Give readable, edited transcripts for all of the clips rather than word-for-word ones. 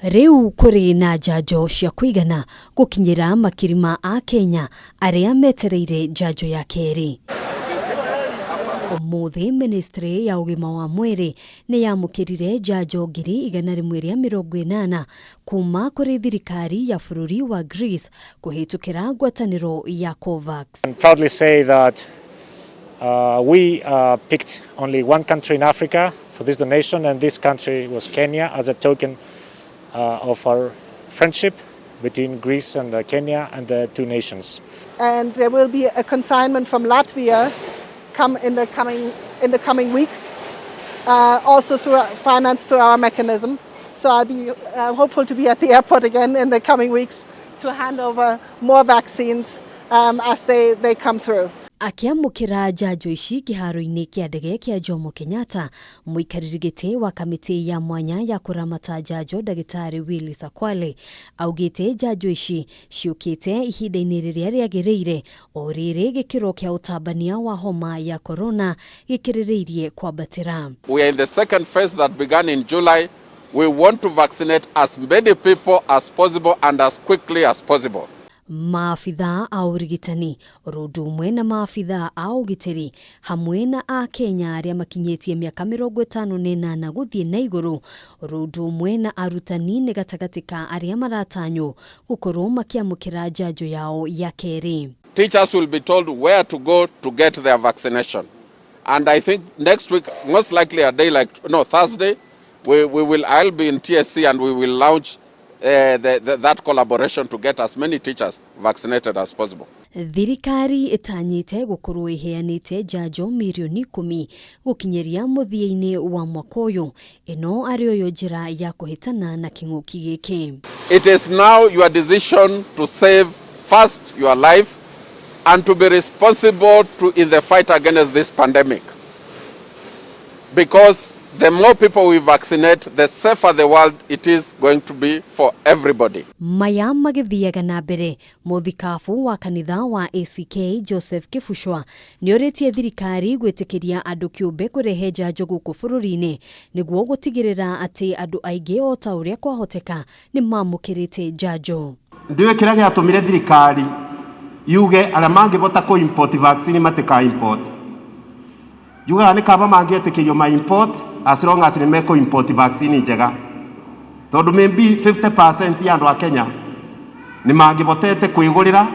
Rĩu kũrĩ na njanjo cia kũigana gũkinyĩra makiri ma Akenya arĩa metereire njanjo ya kerĩ. Ũmũthĩ ministry ya ũgima wa mwĩrĩ nĩ yamũkĩrire njanjo 180,000 kuma kũrĩ thirikari ya bũrũri wa Greece kũhĩtũkĩra ngwatanĩro ya COVAX. I can proudly say that we picked only one country in Africa for this donation, and this country was Kenya, as a token of our friendship between Greece and Kenya and the two nations. And there will be a consignment from Latvia come in the coming weeks, also through finance through our mechanism. So I'll be hopeful to be at the airport again in the coming weeks to hand over more vaccines as they come through. Akĩamũkĩra njanjo ici kĩharo-inĩ kĩa ndege kĩa Jomo Kenyatta, mũikarĩri gĩtĩ wa kamĩtĩ ya mwanya ya kũramata njanjo, ndagĩtarĩ Willis Akwale, augĩte njanjo ici ciũkĩte ihinda-inĩ rĩrĩa rĩagĩrĩire o rĩrĩ gĩkĩro kĩa ũtambania wa homa ya korona gĩkĩrĩrĩirie kwambatĩra. We are in the second phase that began in July. We want to vaccinate as many people as possible and as quickly as possible. Maabithaa a ũrigitani oro ũndũ ũmwe na maabithaa a ũgitĩri hamwe na Akenya arĩa makinyĩtie mĩaka 58 gũthiĩ na igũrũ oro ũndũ ũmwe na arutani nĩ gatagatĩ ka arĩa maratanywo gũkorwo makĩamũkĩra njanjo yao ya kerĩ. Teachers will be told where to go to get their vaccination. And I think next week, most likely a day like, no, Thursday, I'll be in TSC and we will launch that collaboration to get as many teachers vaccinated as possible. Thirikari ĩtanyĩte gũkorwo ĩheanĩte njanjo mirioni 10 gũkinyĩria mũthia-inĩ wa mwaka ũyũ, ĩno arĩ yo njĩra ya kũhĩtana na kĩng'ũki gĩkĩ. It is now your decision to save first your life and to be responsible in the fight against this pandemic. Because the more people we vaccinate, the safer the world it is going to be for everybody. Maya magĩthiaga na mbere, mũthikabu wa kanitha wa ACK Joseph Kĩbucwa nĩ orĩtie thirikari gwĩtĩkĩria andũ kĩũmbe kũrehe njanjo gũkũ bũrũri-inĩ nĩguo gũtigĩrĩra atĩ andũ aingĩ o ta ũrĩa kwahoteka nĩ mamũkĩrĩte njanjo. Ndiũĩ kĩrĩa gĩatũmire thirikari yuge arĩa mangĩbota kũ import vaccine matika import. Njugaga nĩ kaba mangĩetĩkĩrio ma import as long as nĩ mekũ import vaccine njega, tondũ maybe 50% ya andũ a Kenya nĩ mangĩbotete kwĩgũrĩra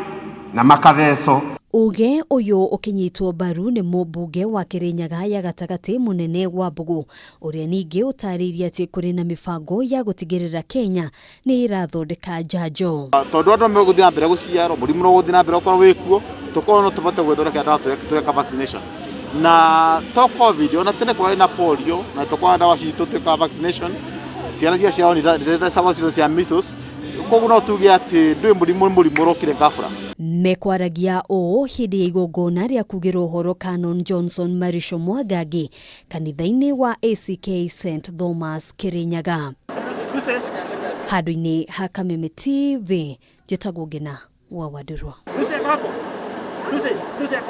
na makathecwo. Uge ũyũ ũkĩnyitwo mbaru nĩ mũmbunge wa Kĩrĩnyaga ya gatagatĩ, Mũnene wa Mbũgũ, ũrĩa ningĩ ũtarĩirie atĩ kũrĩ na mĩbango ya gũtigĩrĩra Kenya nĩ ĩrathondeka njanjo. Tondũ andũ megũthiĩ na mbere gũciarwo, mũrimũ no ũgũthiĩ na mbere gũkorwo wĩkuo, tũkorwo no tũbote gwĩthondekera ndawa tũreka vaccination. Na to COVID, ona tene kwarĩ na polio na tũkorwo ndawa citũ twĩkaga vaccination, ciana ciaciarwo nĩ ithecagwo cindo cia measles. Koguo no tuge atĩ ndũĩ mũrimũ nĩ mũrimũ ũrokire ghafla. Mekwaragia ũũ hĩndĩ ya igongona rĩa kugĩrwo ũhoro Canon Johnson Marisho Mwangangi kanitha-inĩ wa ACK St Thomas, Kĩrĩnyaga. Handũ-inĩ ha Kameme TV, njĩtagwo Ngĩna wa Wandũrwa.